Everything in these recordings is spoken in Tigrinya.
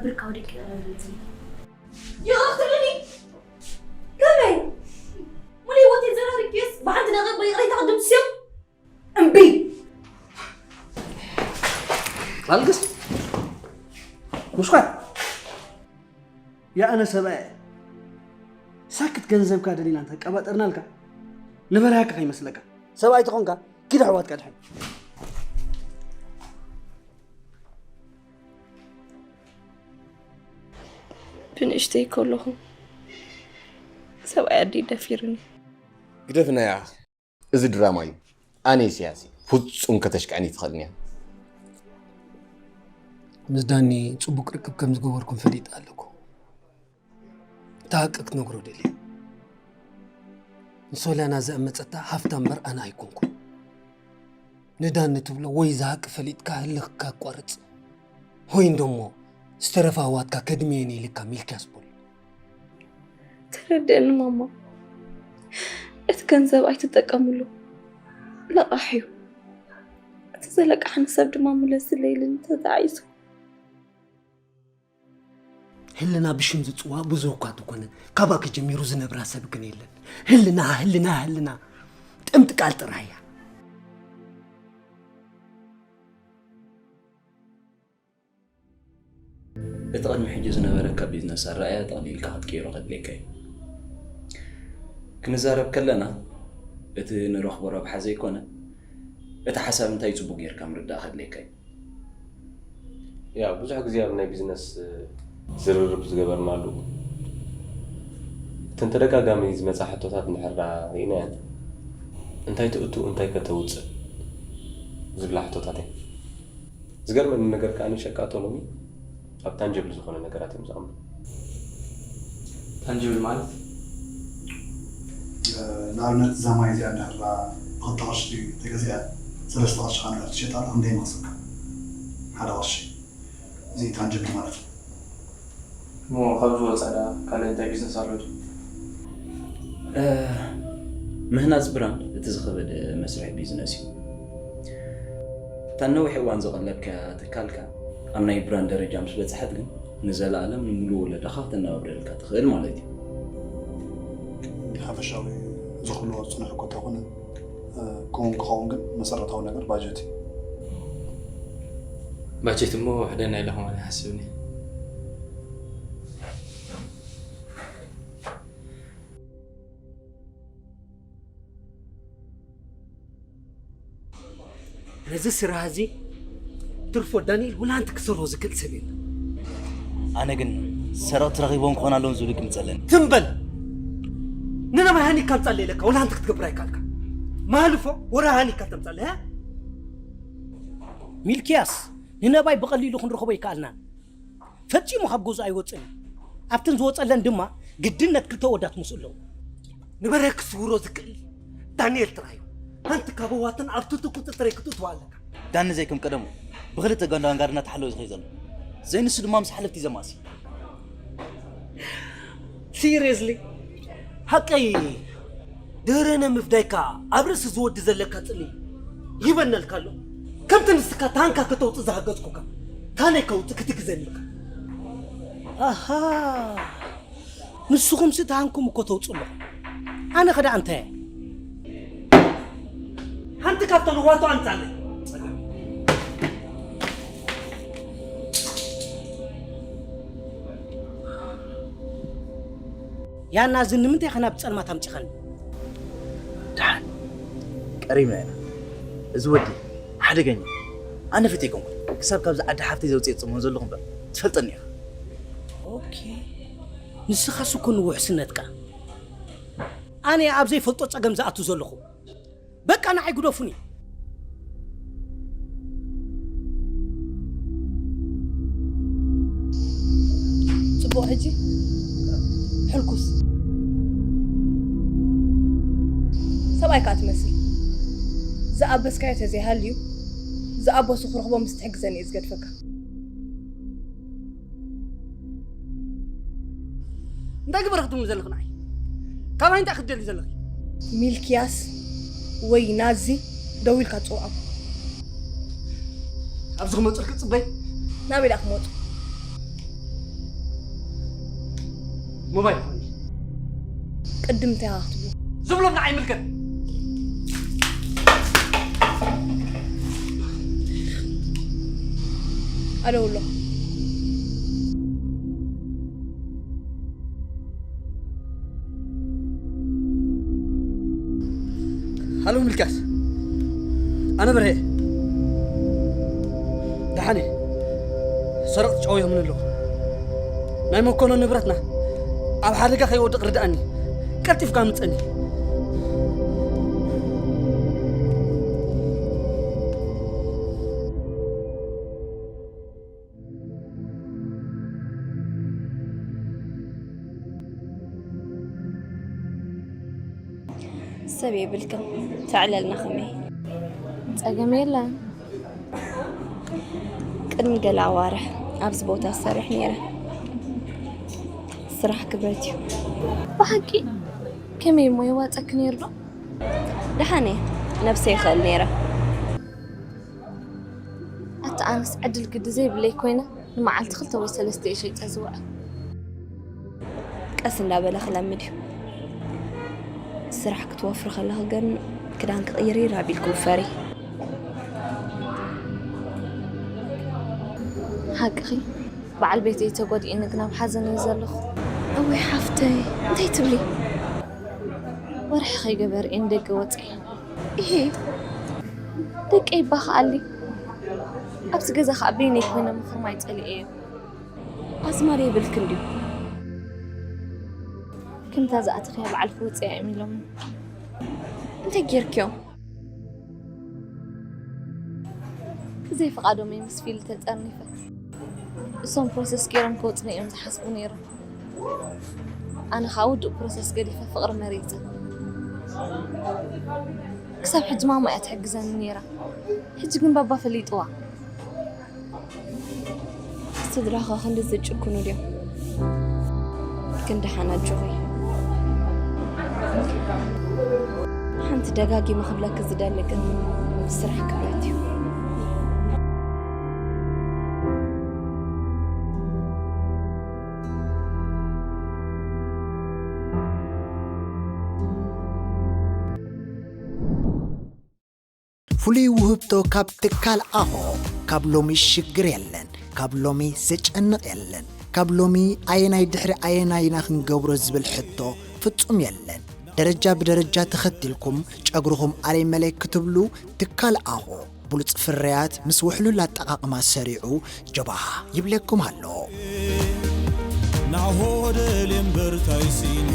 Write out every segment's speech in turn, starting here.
ብርካ ወዲቅ ይቕረብልቲ። ይቕርትልኒ? ከመይ? ሙሉ ህይወተይ ዘራሪብክዮስ ብሓንቲ ደቂቕ ብይቕሬታ ክድምስዮ? እምቢ! ኣልግስ። ሙሽኳት። ያኣነ ሰብኣይ። ሳክት ገንዘብካ ደሊና እንተቀባጠርናልካ ንበላያካ ከይመስለካ። ሰብኣይ ተኾንካ ኪድ ኣሕዋትካ ድሕን። ብንእሽተይ ከለኹ ሰብኣይ ኣደይ ደፊርኒ። ግደፍናያ። እዚ ድራማ እዩ። ኣነ ኢሳያስ እየ። ፍጹም ከተሽቅዕኒ ትኽእልንያ። ምስ ዳኒ ጽቡቅ ርክብ ከም ዝገበርኩም ፈሊጠ ኣለኩ። እቲ ሓቂ ክትነግሮ ደልየ። ንሶልያና ዘእመጸታ ሃፍታ እምበር ኣነ ኣይኮንኩን። ንዳኒ ትብሎ ወይ ዝሓቂ ፈሊጥካ ህልኽካ ኣቋርጽ። ወይ እንደሞ ዝተረፋ ኣሕዋትካ ከድምየን ኢልካ ሚልክያስ በሎ። ተረድእኒ ማማ፣ እቲ ገንዘብ ኣይትጠቀምሉ፣ ለቓሕ እዩ። እቲ ዘለቃሕኒ ሰብ ድማ ምለስለይ ኢሉኒ ተጣዒሱ። ህልና ብሽም ዝፅዋዕ ብዙህ እኳ ተኮነ፣ ካባኪ ጀሚሩ ዝነብራ ሰብ ግን የለን። ህልና ህልና ህልና ጥምጥ ቃል ጥራይ እያ። እቲ ቅድሚ ሕጂ ዝነበረካ ቢዝነስ ኣረኣእያ ጠቕሊልካ ክትቅይሮ ከድልየካ እዩ። ክንዛረብ ከለና እቲ ንረኽቦ ረብሓ ዘይኮነ እቲ ሓሳብ እንታይ እዩ ጽቡቕ ጌርካ ምርዳእ ከድልየካ እዩ። ያው ብዙሕ ግዜ ኣብ ናይ ቢዝነስ ዝርርብ ዝገበርናሉ እተን ተደጋጋሚ ዝመጻ ሕቶታት እንድሕር ርኢናየን እንታይ ተእቱ እንታይ ከተውፅእ ዝብላ ሕቶታት እየን። ዝገርመኒ ነገር ከኣ ሸቃጦ ሎሚ ኣብ ታንጀብል ዝኾነ ነገራት እዮም ዝኣምኑ። ታንጅብል ማለት ንኣብነት እዛ ማይ እዚኣ እንድሕር ብክልተ ቅርሺ ተገዚኣ ሰለስተ ቅርሺ ከኣ እንድሕር ትሸጣ ክንደይ መኽሰብካ? ሓደ ቅርሺ። እዚ ታንጅብል ማለት እዩ። እሞ ካብዚ ወፃእ ደኣ ካልእ እንታይ ቢዝነስ ኣሎ ድዩ? ምህናፅ ብራንድ እቲ ዝኸበደ መስርሕ ቢዝነስ እዩ። እታ ነዊሕ እዋን ዘቐለብካያ ትካልካ ኣብ ናይ ብራንድ ደረጃ ምስ በፅሐት ግን ንዘለኣለም ንምሉእ ወለዶኻ ክተነባብረልካ ትኽእል ማለት እዩ። ሓፈሻዊ ዝኽልዎ ፅኑሕ እኮ እንተኾነ ከምኡ ክኸውን ግን መሰረታዊ ነገር ባጀት እዩ። ባጀት እሞ ውሕደና ኢለ ከማን ይሓስብኒ። ነዚ ስራሕ እዚ ትርፎ ዳንኤል ወላ ሓንቲ ክሰርሖ ዝክእል ሰብ የለን። ኣነ ግን ሰረቕቲ ረኺቦም ክኾን ኣለዎም ዝብል ግምት ኣለኒ። ትም በል! ንነባይ ሃኒካ ኣምጻለይ ኢለካ ወላ ሓንቲ ክትገብር ኣይከኣልካ። ማልፎ ወረ ሃኒካ ተምጻለይ። ሚልክያስ ንነባይ ብቐሊሉ ክንረኽቦ ኣይከኣልናን። ፈጺሙ ካብ ገዝኡ ኣይወጽእን እዩ። ኣብተን ዝወጸለን ድማ ግድነት ክልተ ኣወዳት ምስኡ ኣለዉ። ንበረክ ክስውሮ ዝክእል ዳንኤል ጥራይ እዩ። ሓንቲ ካብ ኣዋተን ኣብ ትሕቲ ቁጽጽረይ ክትእትዋ ኣለካ። ዳኒ ዘይከም ቀደሙ ብኽልተ ጎንዲ ኣንጋዲ እናተሓለወ እዩ ዝኸይድ ዘሎ። ዘይንሱ ድማ ምስ ሓለፍቲ ይዘማሲ። ሲሪየስሊ ሓቀይ ድህረነ ምፍዳይካ ኣብ ርእሲ ዝወዲ ዘለካ ጽልኢ ይበነልካ ኣሎ። ከምቲ ንስካ ታንካ ከተውጽእ ዝሃገዝኩካ ታነይ ከውጽእ ክትግዘኒ ኢልካ። ኣሃ ንስኹምሲ ታንኩም እኮ ተውጽእ ኣለኹም። ኣነ ኸዳ እንታይ ሓንቲ ካብተን ዋቶ ኣምጻለይ። ያና እዚ ንምንታይ ኸ ናብ ጸልማት ኣምጺኻኒ? ደሓን ቀሪብና ኢና። እዚ ወዲ ሓደገኛ። ኣነ ፈትየ ኣይኮንኩን። ክሳብ ካብዚ ዓዲ ሓፍተይ ዘውፅእ የፅምሆ ዘለኹ እምበር ትፈልጠኒ ኢኻ። ኦኬ ንስኻስ እኮ ንውሕስነትካ። ኣነ ኣብ ዘይፈልጦ ጸገም ዝኣቱ ዘለኹ። በቃ ንዓይ ግደፉኒ። ጽቡቕ ሕጂ ሕልኩስ ሰብኣይ ከኣ ትመስል። ዝኣበስካዮ ተዘይሃልዩ ዝኣበሱ ክረኽቦ ምስ ትሕግዘኒ እየ ዝገድፈካ። እንታይ ግበር ክትብሉ ዘለኹ ንዓይ? ካባይ እንታይ ክትደሊ ዘለኺ? ሚልክያስ ወይ ናዚ ደዊልካ ጽውዖም። ኣብዚ ክመጹልኪ ጽበይ። ናበይ ደኣ ክመጹ? ሞባይል ኾኒ። ቅድም እንታይ ኢኻ ክትብሎ? ዝብሎም ንዓይ ይምልከት። ኣለውሎ። ሃሎ ምልካስ፣ ኣነ በርሄ ደሓነ። ሰረቕቲ ጨውዮምን ኣለዉ። ናይ መኮኖ ንብረትና ኣብ ሓደጋ ከይወድቕ ርድኣኒ። ቀልጢፍካ ምጸኒ። ሰብ የብልክን ተዕለልና ከመይ? ጸገም የለን። ቅድሚ ገለ ኣዋርሕ ኣብዚ ቦታ ዝሰርሕ ነይረ። ስራሕ ክብረት እዩ። ብሓቂ ከመይ እሞ የዋፀኪ ነይሩ ዶ? ደሓን እየ፣ ነብሰይ ይኽእል ነይረ። ኣታ ኣነስ ዕድል ግዲ ዘይብለይ ኮይነ ንመዓልቲ ክልተ ወይ ሰለስተ እየ ሸይጠ ዝውዕል። ቀስ እንዳበለ ክለምድ እዩ። ስራሕ ክትወፍሪ ከለኺ ግን ክዳን ክቕይር ይራብ ኢልኪ ውፈሪ። ሓቅኺ በዓል ቤተይ ተጎዲእኒ ግን ኣብ ሓዘን እየ ዘለኹ። እወይ ሓፍተይ እንታይ ትብሊ? ወርሒ ከይገበር እየ ንደገ ወፅየ። ይሄ ደቂ ይባኽኣሊ ኣብዚ ገዛ ከዓ በይነይ ኮይነ ምኽርማይ ፀሊኤ እየ። ኣዝማድ የብልክን ድዩ? ከምታ ዝኣተኽያ በዓልኪ ውፅያ እዮም ኢሎም። እንታይ ጌርክዮም? ብዘይ ፍቓዶም እየ ምስ ፊል ተጠርኒፈ። እሶም ፕሮሰስ ገይሮም ክወፅኒ እዮም ዝሓስቡ ነይሮም። ኣነ ከዓ ውዱእ ፕሮሰስ ገዲፈ ፍቕሪ መሪፀ። ክሳብ ሕጂ ማማ እያ ትሕግዘኒ ነይራ። ሕጂ ግን ባባ ፈሊጥዋ። ስድራኻ ክንዲ ዝጭክኑ ድዮም? ግን ደሓን ኣጆኺ። ሓንቲ ደጋጊመ ክብለኪ ዝደሊ ግን ስራሕ ክብረት እዩ። ፍሉይ ውህብቶ ካብ ትካል ኣሆ። ካብ ሎሚ ሽግር የለን፣ ካብ ሎሚ ዘጨንቕ የለን፣ ካብ ሎሚ ኣየናይ ድሕሪ ኣየናይ ኢና ክንገብሮ ዝብል ሕቶ ፍጹም የለን። ደረጃ ብደረጃ ተኸቲልኩም ጨጉርኹም ኣለይ መለይ ክትብሉ ትካል ኣሆ ብሉጽ ፍርያት ምስ ውሕሉል ኣጠቓቕማ ሰሪዑ ጀባሃ ይብለኩም ኣሎ። ናሆ ደልየ እምበር ታይ ስኢነ።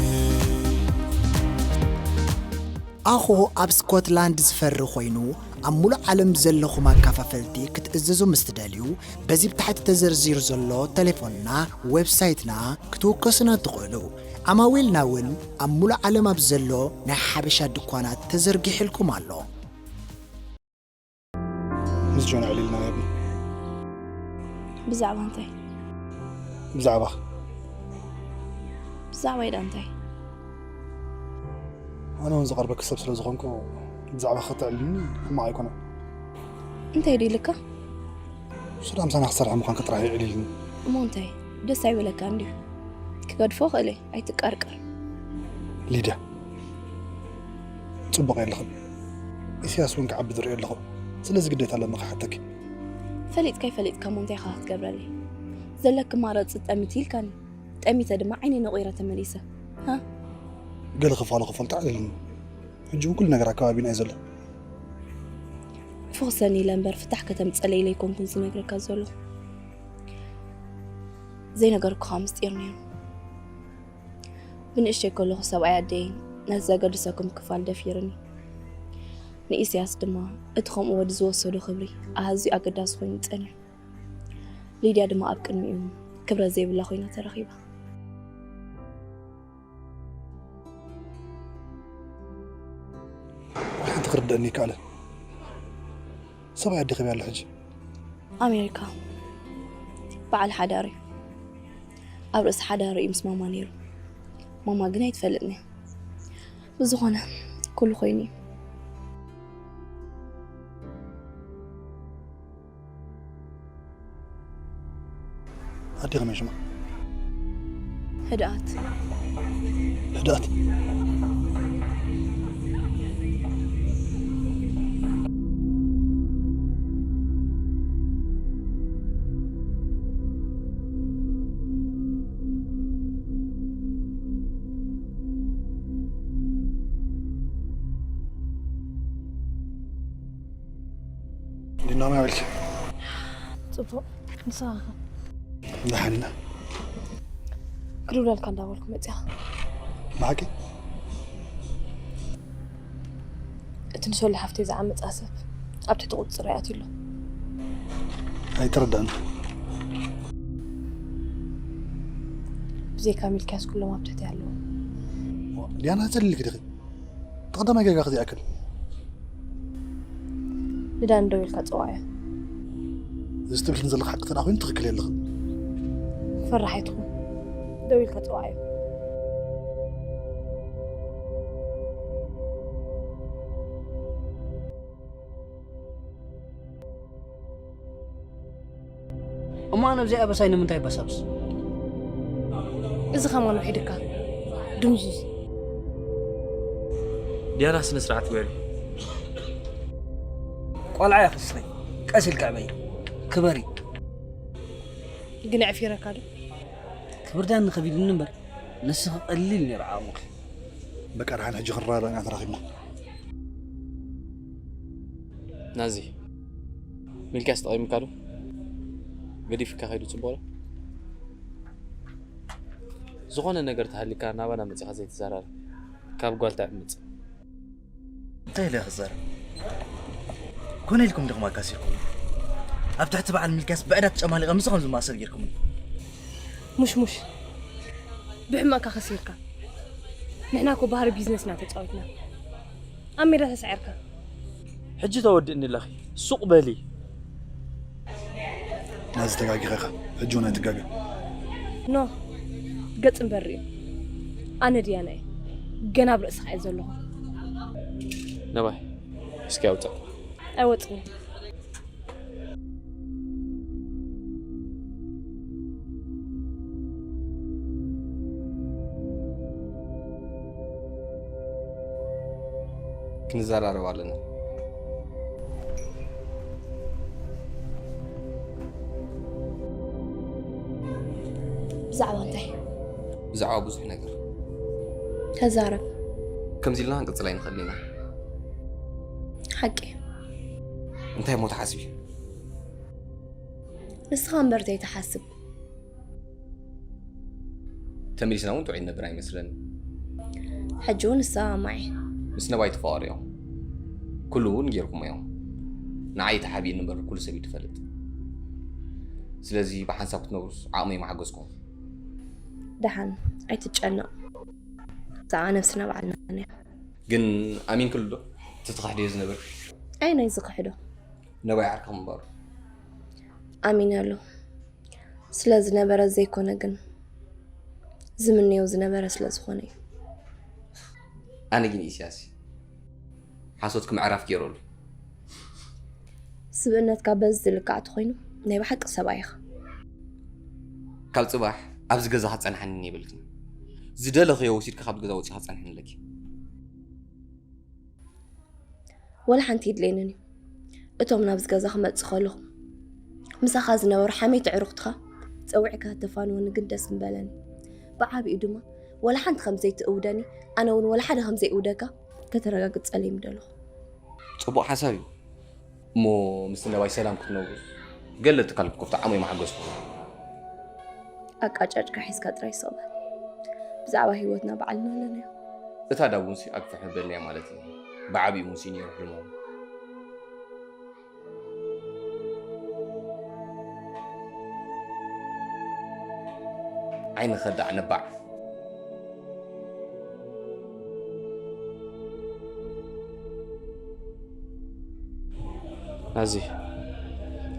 ኣኾ ኣብ ስኮትላንድ ዝፈሪ ኮይኑ ኣብ ሙሉእ ዓለም ዘለኹም ኣካፋፈልቲ ክትእዘዙ ምስ ትደልዩ በዚ ብታሕቲ ተዘርዚሩ ዘሎ ተሌፎንና ዌብሳይትና ክትውከሱና ትኽእሉ። ዓማዊልና እውን ኣብ ሙሉእ ዓለም ኣብ ዘሎ ናይ ሓበሻ ድኳናት ተዘርጊሕልኩም ኣሎ። ምስ ጆን ኣዕሊልና ነርና። ብዛዕባ እንታይ? ብዛዕባኺ። ብዛዕባይ ደኣ እንታይ? ኣነ እውን ዝቐርበኪ ሰብ ስለ ዝኾንኩ ብዛዕባኺ ከተዕልልኒ ሕማቕ ኣይኮነን። እንታይ ድዩ ኢልካ? እሱ ደኣ ምሳና ክሰርሕ ምዃንኪ ጥራሕ የዕሊልኒ። እሞ እንታይ? ደስ ኣይበለካን ድዩ? ክገድፎ እኽእል እየ፣ ኣይትቃርቀር። ሊድያ፣ ጽቡቕ የለኽን። ኢሳያስ እውን ክዓቢ ዝርኢ ኣለኹ። ስለዚ ግዴታ ኣለኒ ክሓተኪ። ፈሊጥካ ኣይፈሊጥካ እሞ እንታይ ኢኻ ክትገብረለይ? ዘለኪ ኣማራጺ ጠሚት ኢልካኒ። ጠሚተ ድማ ዓይነይ ነቑረ ተመሊሰ። ሃ? ገለ ክፋሉ ክፈልጦ ኣዕሊልኒ። ሕጂ እውን ኩሉ ነገር ኣብ ከባቢና እዩ ዘሎ። ፍኹሰኒ ኢለ እምበር ፍታሕ ከተምጸለይ ኢለ ኣይኮንኩን ዝነግረካ ዘለኹ። ዘይነገርኩኻ ምስጢር ነይሩ። ብንእሽተይ ከለኹ ሰብኣይ ኣደይ ነቲ ዘገድሰኩም ክፋል ደፊሩኒ። ንኢሳያስ ድማ እቲ ከምኡ ወዲ ዝወሰዶ ክብሪ ኣዝዩ ኣገዳሲ ኮይኑ ጸኒሑ። ሊድያ ድማ ኣብ ቅድሚኡ ክብረት ዘይብላ ኮይና ተረኺባ። ዋላ ሓንቲ ክርደአኒ ይከኣለን። ሰብኣይ ኣደይ ከመይ ኣሎ ሕጂ? ኣሜሪካ በዓል ሓዳር እዩ። ኣብ ርእሲ ሓዳር እዩ ምስ ማማ ነይሩ። ማማ ግን ኣይትፈልጥን እያ። ብዝኾነ ኩሉ ኮይኑ እዩ። ኣዴ ከመይ ሽማ? ህድኣት። ህድኣት። ድና ማበልሽ? ጽቡቕ። ንስኻ ኸ? ደሓን ኢና። ክድውለልካ እንዳበልኩ መጽያ። ብሓቂ? እቲ ንሶሊ ሓፍተይ ዝዓመጻ ሰብ ኣብ ትሕቲ ቁጽጽር ይኣትዩ ኣሎ። ኣይተረዳእን። ብዘይካ ሚልክያስ ኩሎም ኣብ ትሕቲ ኣለዉ። ዋ፣ ሊያና፣ ጸሊልኪ ዲኺ? እቲ ቀዳማይ ጌጋኺ ዘይኣክል። ንዳን ደው ኢልካ ጽዋዮ። እዚ ትብልኒ ዘለኺ ሓቂ ተደኣ ኮይኑ ትኽክል የለኽን። ክፈርሕ ኣይትኹን። ደው ኢልካ ጽዋዮ። እሞ ኣነ ኣብዚኣ ኣበሳይ ንምንታይ በሳብስ? እዚ ኸማን ውሒድካ ድምዙዝ። ዲያና፣ ስነ ስርዓት ግበሪ። ቆልዓ ኢኺ እስኺ፣ ቀስ ኢልካ ዕበይ፣ ክበሪ። ግን ኣዕፊረካ ዶ? ክብርዳን ንኸቢድኒ እምበር፣ ንስኺ ቀሊል ነይሩ ዓቕምኺ። በቃ፣ ደሓን ሕጂ ክንረዳዳእ ኢና ተራኺብና። ናዚ፣ ሚልክያስ ተቐይምካ ዶ? ገዲፍካ ከይዱ ጽቡቕ ዶ? ዝኾነ ነገር ተሃሊካ ናባና መጺኻ ዘይትዘራረብ። ካብ ጓል ተዕምጽ። እንታይ ኢለ ክዛረብ? ኮነ ኢልኩም ዲኹም ኣካሲርኩም? ኣብ ትሕቲ በዓል ሚልክያስ ብዕዳት ጨማሊቐ ምስ ኸም ዝማሰል ጌርኩም። ሙሽሙሽ። ብሕማቕካ ከሲርካ። ንሕና እኮ ባህሪ ቢዝነስ ኢና ተጻዊትና። ኣብ ሜዳ ተሳዒርካ። ሕጂ ተወድእኒ ኣለኺ። ሱቕ በሊ። ናዚ ተጋጊኻ ኢኻ። ሕጂ እውን ኣይትጋገ። ኖ። ገጽ እምበር ርእዩ። ኣነ ድያና እየ። ገና ኣብ ርእስኻ እየ ዘለኹ። ነባይ፣ እስኪ ኣውጽእ። ኣይወጽእን። ክንዘራረብ ኣለና። ብዛዕባ እንታይ? ብዛዕባ ብዙሕ ነገር። ተዛረብ። ከምዚ ኢልና ክንቅጽል ኣይንኽእልን ኢና። ሓቂ። እንታይ እሞ ትሓስቢ? ንስኻ እምበር ዘይትሓስብ። ተመሊስና እውን ጥዑይ ንነብር ኣይመስለኒ። ሕጂ እውን እሰማማዕ እየ። ምስ ነባይ ተፋቐሩ እዮም። ኩሉ እውን ጌርኩሞ እዮም። ንዓይ ተሓቢእኒ እምበር ኩሉ ሰብ እዩ ዝፈልጥ። ስለዚ ብሓንሳብ ክትነብሩስ ዓቕመይ ምሓገዝኩም። ደሓን ኣይትጨነቕ። እዛ ነብስና ባዕልና ኢና። ግን ኣሚንክሉ ዶ? እቲ ትኽሕድዮ ዝነበርኪ? ኣየናይ ዝኽሕዶ? ነባይ ዓርኪ ምንባሩ። ኣሚነሉ። ስለ ዝነበረ ዘይኮነ ግን፣ ዝምነዮ ዝነበረ ስለ ዝኾነ እዩ። ኣነ ግን ኢሳያስ ሓሶትኪ ምዕራፍ ገይረሉ። ስብእነትካ በዚ ዝልካዕ ተኾይኑ ናይ ብሓቂ ሰብኣይ ኢኻ። ካብ ጽባሕ ኣብዚ ገዛ ክትጸንሓኒ የብልክን። ዝደለኽዮ ወሲድካ ካብዚ ገዛ ወጺኻ ክትጸንሕኒ ኣለኪ። ወላ ሓንቲ የድልየንን እዩ። እቶም ናብዚ ገዛ ክመጽእ ከለኹ ምሳኻ ዝነበሩ ሓመይቲ ኣዕሩኽትኻ ጸዊዕካ ተፋንወኒ ግን ደስ ምበለኒ። ብዓቢኡ ድማ ወላ ሓንቲ ከም ዘይትእውደኒ፣ ኣነ እውን ወላ ሓደ ከም ዘይእውደካ ከተረጋግጸለይ ምደለኹ። ጽቡቕ ሓሳብ እዩ። እሞ ምስ ነባይ ሰላም ክትነብሩ ገለ ትካል ክትከፍቱ ዓቕመይ ምሓገዝኩም። ኣቃጫጭካ ሒዝካ ጥራይ ስቕ በል። ብዛዕባ ህይወትና ባዕልና ኣለናዮ። እታ ዳቡንሲ ኣግፍሕ ምበልናያ ማለት እዩ። ብዓቢኡ እውን ስኢኑ ነይሩ ሕልሞም። ዓይኒ ከዳዕ ነባዕ። ናዚ፣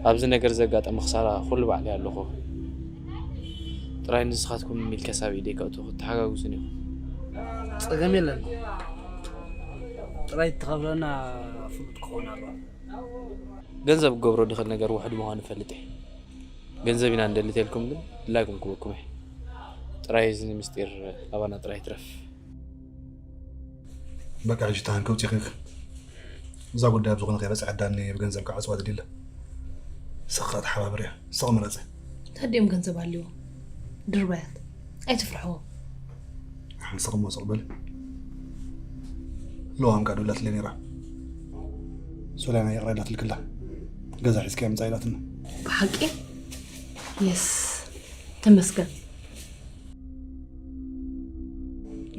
ኣብዚ ነገር ዘጋጠመ ክሳራ ኩሉ ባዕለይ ኣለኹ። ጥራይ ንስኻትኩም ሚልክያስ ኣብ ኢደይ ከእትዉ ክትተሓጋግዙኒ ኢኹም። ጸገም የለን። ጥራይ እትኸፍለና ፍሉጥ ክኸውን ኣለዎ። ገንዘብ ክገብሮ ድኽእል ነገር ውሑድ ምዃኑ እፈልጥ እየ። ገንዘብ ኢና ንደሊ ተልኩም ግን ድላይኩም ክበኩም እየ። ጥራይ እዚ ምስጢር ኣባና ጥራይ ይትረፍ። በቃ ሕጂ ተሃንከ ውፂኺ። እዛ ጉዳይ ኣብ ዝኾነ ከይበፅሐ ዳኒ ብገንዘብ ክዓፅዋ ዝድለ። ንስኺ ተሓባበርያ። ንስኺ ምረፂ። ታዲኦም ገንዘብ ኣልዎም። ድርባያት። ኣይትፍርሕዎም። ንስኺ እሞ ስቕ በሊ። ለዋም ቃ ደውላትለይ ነይራ። ሶልያና ይቕረ ኢላትልክላ። ገዛ ሒዝካያ ምጻእ ኢላትና። ብሓቂ? የስ። ተመስገን።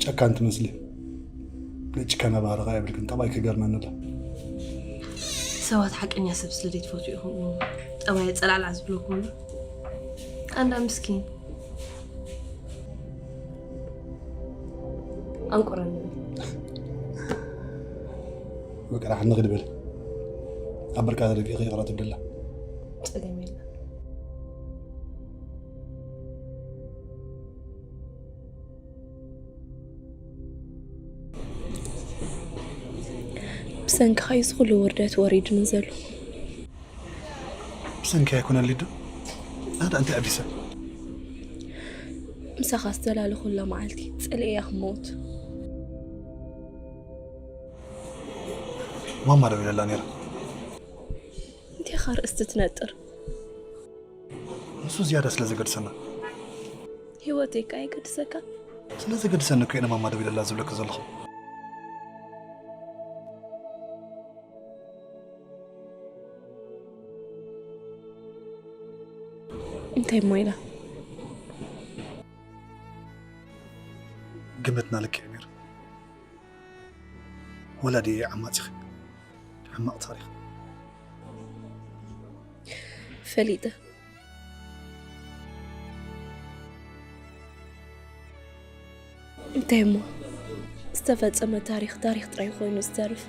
ጨካን ትመስሊ። ናይ ጭካነ ባህሪ ኸኣ የብልክን። ጠባይኪ ይገርመኒ ኣሎ። ሰባት ሓቀኛ ሰብ ስለ ዘይትፈትዉ ኢኹም ጠባየ ጸላዕላዕ ዝብለኩም እምበር። ኣንዳ ምስኪን። ኣንቁረኒ። በቃ፣ ንሕንኽ ንበል። ኣብ ብርካ ተደፊእኺ ይቕረ ትብለላ። ጸገም የለን። ብሰንክኻ እዩ እዚ ኩሉ ውርደት ወሪዱኒ ዘሎ። ብሰንኪ ኣይኮነን ሊዱ። ናዳ እንታይ ኣቢሰ? ምሳኻ ዝተላለኹላ መዓልቲ ጸሊኤያ ክመውት። ማማ ደዊላላ ነይራ። እንቴኻ ርእስቲ ትነጥር? ንሱ ዝያዳ ስለ ዘገድሰና። ህይወተይ ከ ኣይገድሰካ? ስለ ዘገድሰኒ እኮ እየ ንማማ ደዊለላ ዝብለኪ ዘለኹ። እንታይ እሞ ኢላ? ግምትና ልክዕ ነይሩ። ወላዲ ዓማጺኺ። ሕማቕ ታሪኽ። ፈሊጠ። እንታይ እሞ? ዝተፈጸመ ታሪኽ፣ ታሪኽ ጥራይ ኮይኑ ዝተርፍ።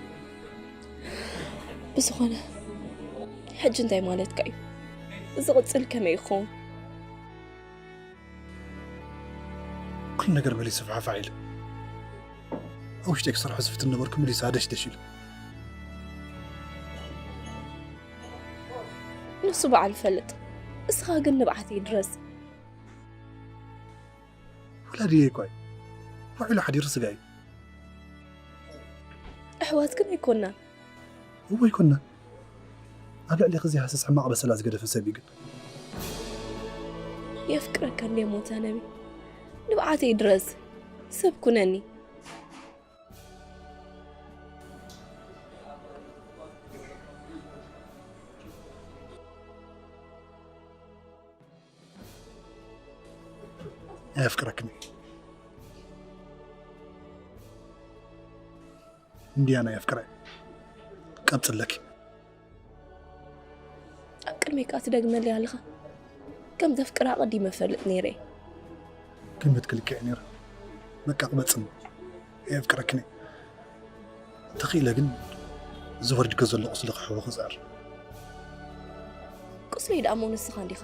ብዝኾነ፣ ሕጂ እንታይ ማለትካ እዩ? ዝቕጽል ከመይ ይኸውን? ኩሉ ነገር መሊሱ ፋሕፋሕ ኢሉ። ኣብ ውሽጠይ ክሰርሖ ዝፍትን ነበርኩ፣ መሊሱ ሃደሽደሽ ኢሉ። ንሱ በዓል ይፈልጥ። እስኻ ግን ንብዓተይ ድረስ። ወላዲየይ እኳ እዩ። ውዒሉ ሓዲሩ ስጋ እዩ። ኣሕዋት ግን ኣይኮናን። እወ ኣይኮናን። ኣብ ልዕሌኺ ዘይሃስስ ሕማቕ በሰላ ዝገደፈ ሰብ እዩ ግን። የፍቅረካ እንዴ ሞታ ነቢ? ንብዓተይ ድረስ። ሰብ ኩነኒ። ኣየፍቅረክን እየ። እንድያ ናይ ኣፍቅረ ቀጽለኪ። ኣብ ቅድመይ ከኣ ትደግመለይ ኣለኻ። ከም ዘፍቅራ ኣቐዲመ እፈልጥ ነይረ እየ። ግምት ክልክዕ ነይሩ። በቃ ቅበጽኒ። ኣየፍቅረክን እየ። ተኽኢለ ግን እዚ ወሪድኪ ዘሎ ቁስሊ ክሕውኽ እጽዕር። ቁስለይ ደኣ እሞ ንስኻ እንዲኻ።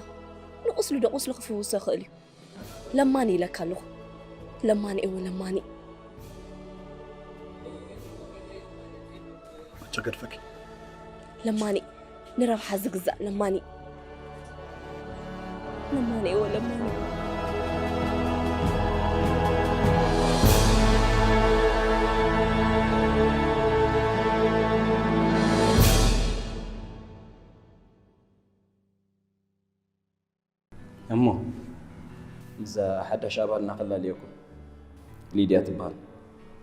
ንቁስሊ ዶ ቁስሊ ክፍውሶ ይኽእል እዩ? ለማኒ ኢለካ ኣለኹ። ለማኒ፣ እወ ለማኒ። ኣቸገድፈኪ። ለማኒ፣ ንረብሓ ዝግዛእ ለማኒ። ለማኒ፣ እወ ለማኒ። እሞ፣ እዛ ሓዳሽ ኣባልና ከላልየኩም፣ ሊድያ ትበሃል።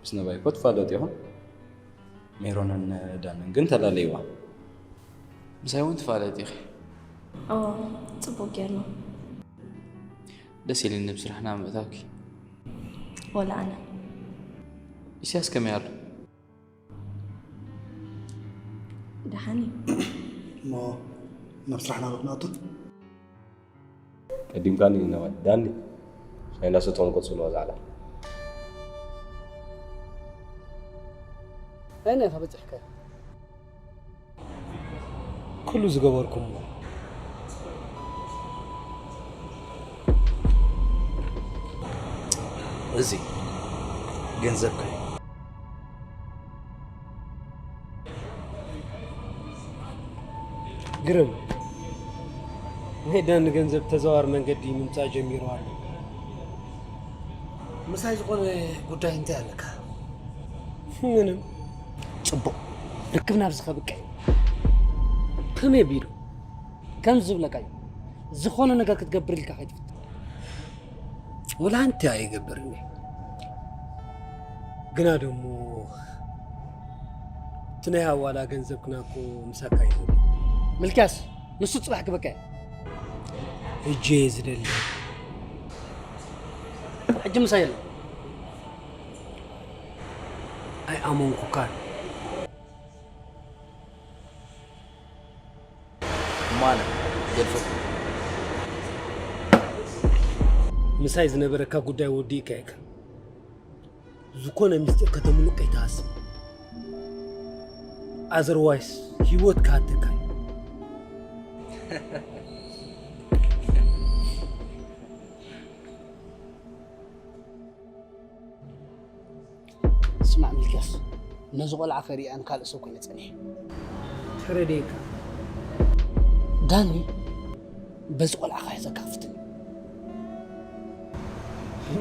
ምስ ነባይ እኮ ትፋለጡ ኢኹም። ሜሮንን ዳንን ግን ተላለይዋ። ምሳይ እውን ትፋለጥ ኢኺ። ኦ፣ ጽቡቅ ጌርና። ደስ ኢሉኒ ብስራሕና ምእታውኪ። ወላ ኣነ። ኢሳያስ ከመይ ኣሎ? ደሓን እዩ። እሞ ናብ ስራሕና ዶ ክንኣቱ? ቀዲምካኒ ነባይ። ዳኒ፣ ሻሂ እንዳሰተኹም ቀጽልዎ ዛዕላ። ኣየናይ ኢኻ በጺሕካዮ? ኩሉ ዝገበርኩሞ። እዚ ገንዘብካ እዩ። ግርም፣ ናይ ዳኒ ገንዘብ ተዘዋዋሪ መንገዲ ምምጻእ ጀሚሩ ኣሎ። ምሳይ ዝኾነ ጉዳይ እንታይ ኣለካ? ምንም። ጽቡቕ። ርክብና ኣብዚ ከብቅዕ እዩ። ከመይ ኣቢሉ? ከም ዝብለካ እዩ። ዝኾነ ነገር ክትገብር ኢልካ ከይትፍትን። ወላ ሓንቲ ኣይገብርን እየ። ግና ደሞ እቲ ናይ ሃዋላ ገንዘብክና እኮ ምሳካ እዩ ዘሎ። ሚልክያስ፣ ንሱ ጽባሕ ክበካ እዩ። ሕጂ እየ ዝደሊ። ሕጂ ምሳይ የለን። ኣይኣመንኩካን። እሞ ኣነ ገድፈኩም። ምሳይ ዝነበረካ ጉዳይ ወዲእካ ኢኻ። ዝኾነ ምስጢር ከተምልቕ ከይትሃስብ። ኣዘርዋይስ ህይወት ክሃተካ እዩ። ስማዕ ሚልክያስ፣ ነዚ ቆልዓ ከርእያ ንካልእ ሰብ ኮይነ ጸኒሐ። ተረዲእካ። ዳኒ በዚ ቆልዓ ክሕዘካ ክፍትን እዩ።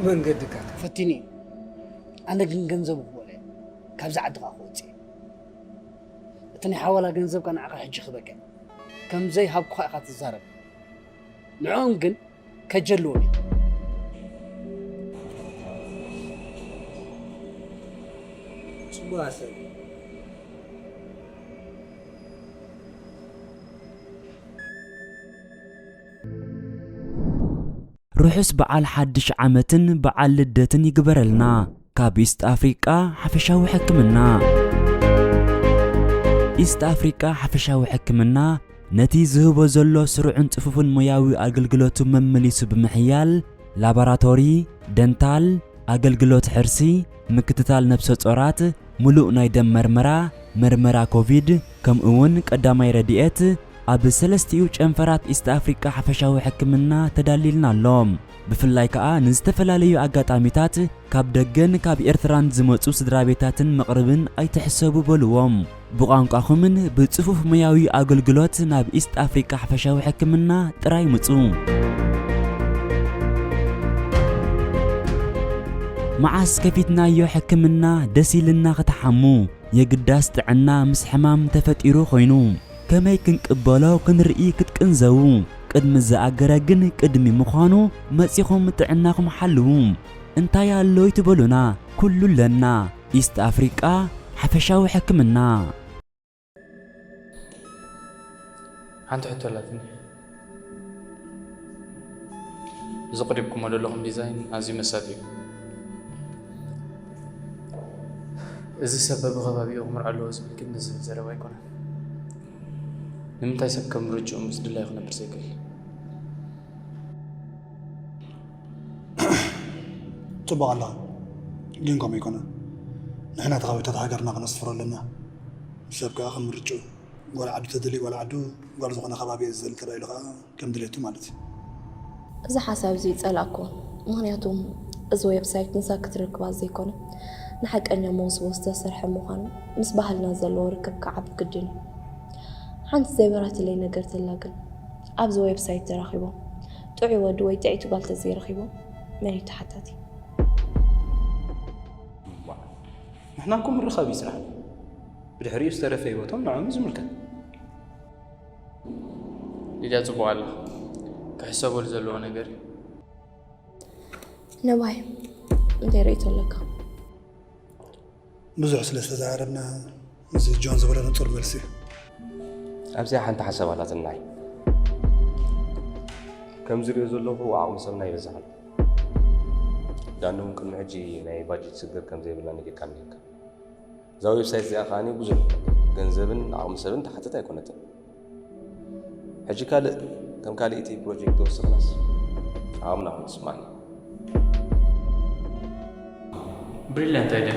መንገድካ። ፈቲኒ እዩ። ኣነ ግን ገንዘቡ ክበልዕ፣ ካብዚ ዓዲ ከኣ ክወጽእ እዩ። እቲ ናይ ሓዋላ ገንዘብካ ንዓኻ ሕጂ ክበቅዕ። ከም ዘይሃብኩኻ ኢኻ ትዛረብ። ንዕኦም ግን ከጀልዎም እዩ። ጽቡቕ ኣሰብ። ርሑስ በዓል ሓድሽ ዓመትን በዓል ልደትን ይግበረልና። ካብ ኢስት ኣፍሪቃ ሓፈሻዊ ሕክምና። ኢስት ኣፍሪቃ ሓፈሻዊ ሕክምና ነቲ ዝህቦ ዘሎ ስሩዕን ጽፉፍን ሞያዊ ኣገልግሎቱ መመሊሱ ብምሕያል፣ ላቦራቶሪ፣ ደንታል፣ ኣገልግሎት ሕርሲ፣ ምክትታል ነብሰ ጾራት፣ ምሉእ ናይ ደም መርመራ፣ መርመራ ኮቪድ፣ ከምኡ እውን ቀዳማይ ረድኤት ኣብ ሰለስቲኡ ጨንፈራት ኢስት ኣፍሪቃ ሓፈሻዊ ሕክምና ተዳሊልና ኣሎ። ብፍላይ ከኣ ንዝተፈላለዩ ኣጋጣሚታት ካብ ደገን ካብ ኤርትራን ዝመጹ ስድራ ቤታትን መቕርብን ኣይትሕሰቡ በልዎም። ብቋንቋኹምን ብጽፉፍ ሞያዊ ኣገልግሎት ናብ ኢስት ኣፍሪቃ ሓፈሻዊ ሕክምና ጥራይ ምጹ። መዓስ ከፊትናዮ ሕክምና ደስ ኢልና ክትሓሙ፣ የግዳስ ጥዕና ምስ ሕማም ተፈጢሩ ኮይኑ፣ ከመይ ክንቅበሎ ክንርኢ ክትቅንዘዉ፣ ቅድሚ ዝኣገረ ግን ቅድሚ ምዃኑ መጺኹም ጥዕናኹም ሓልዉ። እንታይ ኣሎ ይትበሉና? ኩሉ ኣለና። ኢስት ኣፍሪቃ ሓፈሻዊ ሕክምና። ሓንቲ ሕቶ ኣላትኒ። እዚ ቀሪብኩሞ ዘለኹም ዲዛይን ኣዝዩ መሳጢ እዩ። እዚ ሰብ በብኸባቢኡ ክምርዖ ኣለዎ ዝብል ግን ንዝብል ዘረባ ኣይኮነን። ንምንታይ ሰብ ከም ምርጭኡ ምስ ድላዩ ክነብር ዘይክእል? ጽቡቕ ኣለኻ፣ ግን ከምኡ ኣይኮነን። ንሕና እቲ ከባቢታት ሃገርና ከነስፍሮ ኣለና። ሰብ ከኣ ከም ምርጭኡ፣ ጓል ዓዱ ተደልዩ ጓል ዓዱ፣ ጓል ዝኾነ ከባቢ እየ ዝደሊ ተባሂሉ ከኣ ከም ድሌቱ ማለት እዩ። እዚ ሓሳብ እዚ ይጸላእኩ፣ ምኽንያቱ እዚ ዌብሳይት ንሳ ክትረክባ ዘይኮነ ንሓቀኛ መውስቦ ዝተሰርሐ ምዃኑ ምስ ባህልና ዘለዎ ርክብ ክዓቢ ግድን እዩ። ሓንቲ ዘይበራህትለይ ነገር ተላ ግን ኣብዚ ዌብሳይት ተራኺቦም ጥዑይ ወዲ ወይ ጥዕይቲ ጓል ተዘይረኺቦም መን እዩ ተሓታቲ? ንሕና እኮ ምርኻብ እዩ ስራሕና። ብድሕሪኡ ዝተረፈ ህይወቶም ንዖም እዩ ዝምልከት። ሊድያ ጽቡቕ ኣላ። ክሕሰበሉ ዘለዎ ነገር እዩ። ነባይ እንታይ ርእይቶ ኣለካ? ብዙሕ ስለ ዝተዛረብና እዚ ጆን ዝበሎ ንጹር መልሲ እዩ። ኣብዚኣ ሓንቲ ሓሳብ ኣላትናይ። ከም ዝሪኦ ዘለኹ ዓቕሚ ሰብና ይበዝሕ ኣሎ። ዳኒ እውን ቅድሚ ሕጂ ናይ ባጀት ስግር ከም ዘይብልና ነጊርካ ነይርካ። እዛ ዌብሳይት እዚኣ ከኣ ብዙሕ ገንዘብን ዓቕሚ ሰብን ትሓትት ኣይኮነትን። ሕጂ ካልእ ከም ካልእ እቲ ፕሮጀክት ተወሰኽናስ ዓቕምና ከም ዝስማዕኒ። ብሪልያንት ኣይድያ።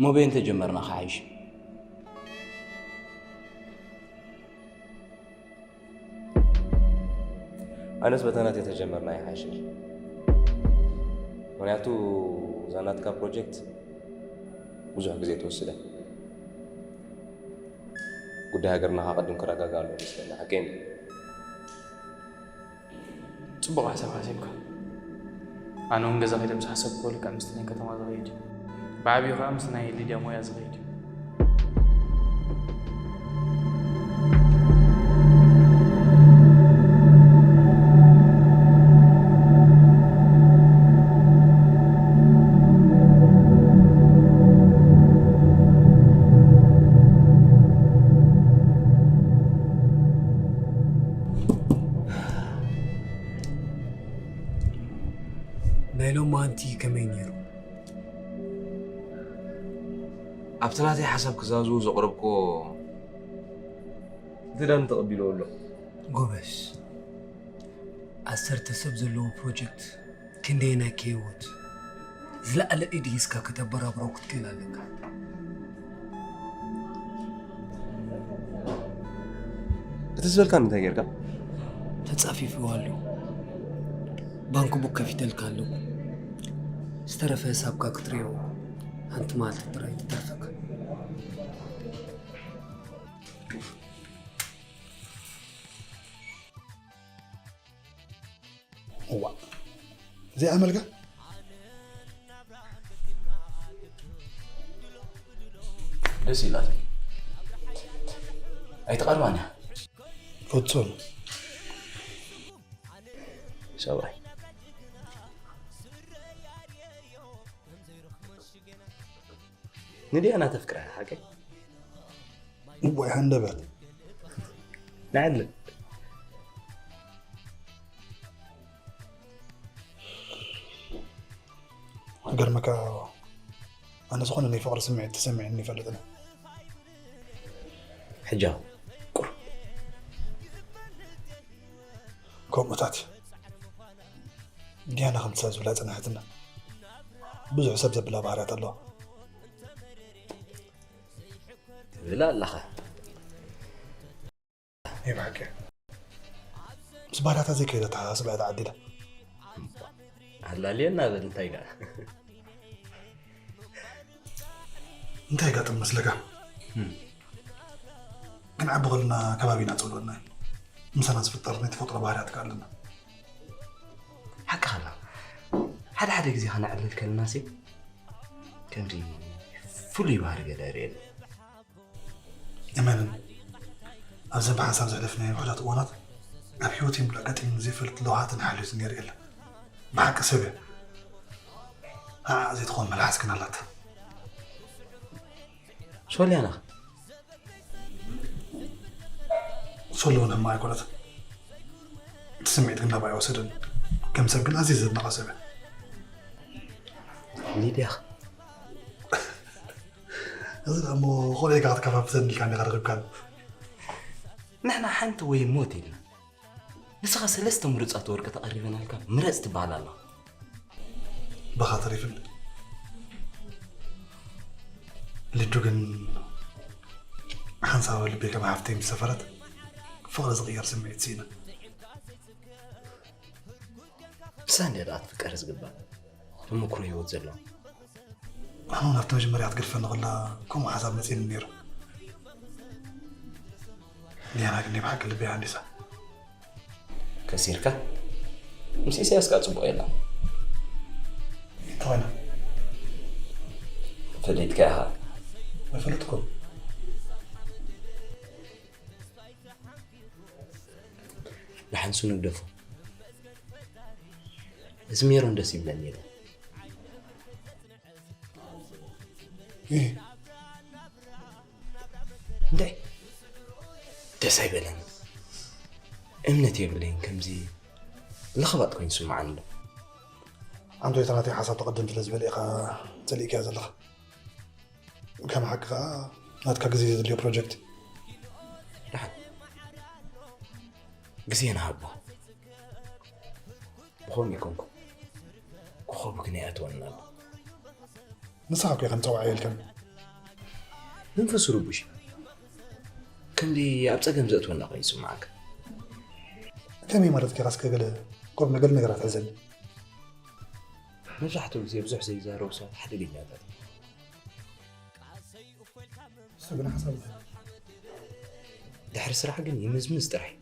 መበይ እንተጀመርና ክሓይሽ? ኣነስ በታ ናተይ ተጀመርና ይሓይሽ። ምኽንያቱ እዛ ናትካ ፕሮጀክት ብዙሕ ግዜ ትወስደ። ጉዳይ ሃገርና ከኣ ቅድም ክረጋጋእ ኣለዎ መስለኒ። ሓቀይ እንድዩ። ጽቡቕ ሓሳብ ሓሲብካ። ኣነ እውን ገዛ ከይደ ምስ ሓሰብኩዎ ልክዕ ምስቲ ናይ ከተማ ዝኸይድ እዩ። ብዓብዩ ከዓ ምስቲ ናይ ሊድያ ሞያ ዝኸይድ እዩ። ናይ ሎማንቲ ከመይ ነይሩ? ኣብቲ ናተይ ሓሳብ ክዛዝቡ ዘቕረብክዎ እቲ ዳን ተቐቢልዎ ኣሎ። ጎበዝ። ዓሰርተ ሰብ ዘለዎ ፕሮጀክት ክንደየናይ ከይወት ዝለዓለ ኢድ ሒዝካ ከተበራብሮ ክትክእል ኣለካ። እቲ ዝበልካኒ እንታይ ጌርካ? ተጻፊፍዎ ኣሎ። ባንክ ቡክ ከፊተልካ ኣለኩ። ዝተረፈ ህሳብካ ክትሪኦ ሓንቲ መዓልቲ ጥራይ ትተርፈካ። እዋ፣ እዚኣ መልካ? ደስ ኢላትኒ። ኣይትቐርባን እያ። ፍጹም። ሰብኣይ። ንድያና ተፍቅራ ሓቀይ? እዋይ ሃንደበት። ንዓለ። ክገርመካ፣ ኣነ ዝኾነ ናይ ፍቕሪ ስምዒት ተሰሚዕኒ ይፈልጥን። ሕጂ ቁሩብ። ከምኡታት እዩ። ዲያና ከምቲ ሰብ ዝብላ ጸናሕትና። ብዙሕ ሰብ ዘብላ ባህርያት ኣለዋ። ትብል ኣለኻ። ናይ ብሓቂ። ምስ ባህርያታ ዘይከይድ ኣተሓሳስባ እያ ተዓዲላ። ኣላልየና በል፣ እንታይ ደኣ? እንታይ ይጋጥም መስለካ? እም። ክንዓቢ ከለና ከባቢና ጸልወና እዩ። ምሳና ዝፍጠር ናይ ተፈጥሮ ባህርያት ከኣ ኣለና። ሓቅኻ። ሓደ ሓደ ግዜ ከነዕልል ከለናሲ ከምዚ ፍሉይ ባህሪ ገለ እርእየሉ። እመንን፣ ኣብዘን ብሓንሳብ ዘሕለፍናየን ውሑዳት እዋናት፣ ኣብ ህይወተይ ምሉእ ኣጋጢሙኒ ዘይፈልጥ ለውሃትን ሓልዮትን ነይሩ የለን። ብሓቂ ሰብ እየ። ንዓኣ ዘይትኾን መልሓስ ግን ኣላታ። ሶልያና። ሶሎ እውን ሕማቕ ኣይኮነትን። እቲ ስምዒት ግን ናባይ ኣይወሰደን። ከም ሰብ ግን ኣዝየ ዘድንቓ ሰብ እየ። ሊድያ። እዚ ደኣ እሞ ቆልዑ ኢኻ ክትከፋፍተኒ ኢልካ እንዲኻ ረኺብካኒ። ንሕና ሓንቲ ወይ ሞት ኢልና። ንስኻ ሰለስተ ምሩጻት ወርቂ ተቐሪበናልካ ምረጽ ትበሃል ኣለኻ። ባኻ ተሪፍኒ። ሊዱ ግን ሓንሳብ ኣብ ልበይ ከም ሓፍተይ ምስ ሰፈረት ፍቕሪ ዝቕየር ስምዒት ስኢነ። ንሳ እንድያ ደኣ ክትፍቀር ዝግባእ። ተመኩሮ ህይወት ዘለዋ። ኣነ እውን ኣብቲ መጀመርያ ክትገድፈኒ ከላ ከምኡ ሓሳብ መጺእኒ ነይሩ። ሊያና ግን ናይ ብሓቂ ልበይ ሃንዲሳ። ከሲርካ? ምስ ኢሳያስ ከኣ ጽቡቕ የላን። እንታይ ኮይና? ፈሊጥካ ኢኻ። ኣይፈለጥኩን። ደሓን ንሱ ንግደፎ። እዚ ሜሮን ደስ ይብለኒ የለን። እህ። እንታይ? ደስ ኣይበለኒ። እምነት የብለይን፣ ከምዚ ለኽባጥ ኮይኑ ይስምዓኒ ኣሎ። ኣንቶ፣ እታ ናተይ ሓሳብ ተቐድም ስለ ዝበለ ኢኻ ጸሊእካያ ዘለኻ። ከም ሓቂ ኸኣ ናትካ ግዜ ዘድልዮ ፕሮጀክት። ደሓን ግዜ ንሃቦ። ብኸምኡ ይኮንኩ። ኮኾብ ግን ይኣትወኒ ኣሎ። ንስኻ እኮ ኢኻ ንጸውዓ ኢልካኒ። መንፈሱ ርቡሽ። ክንዲ ኣብ ጸገም ዘእትወና ኮይኑ ይስምዓካ። ከመይ ማለት ጌራ እስከ ገለ ቁሩብ ነገር ነገር ኣትሕዘኒ። መብዛሕትኡ ግዜ ብዙሕ ዘይዛረቡ ሰባት ሓደገኛታት እዮም። እሱ ግን ሓሳብ እዩ። ድሕሪ ስራሕ ግን ይምዝምዝ ጥራሕ እዩ።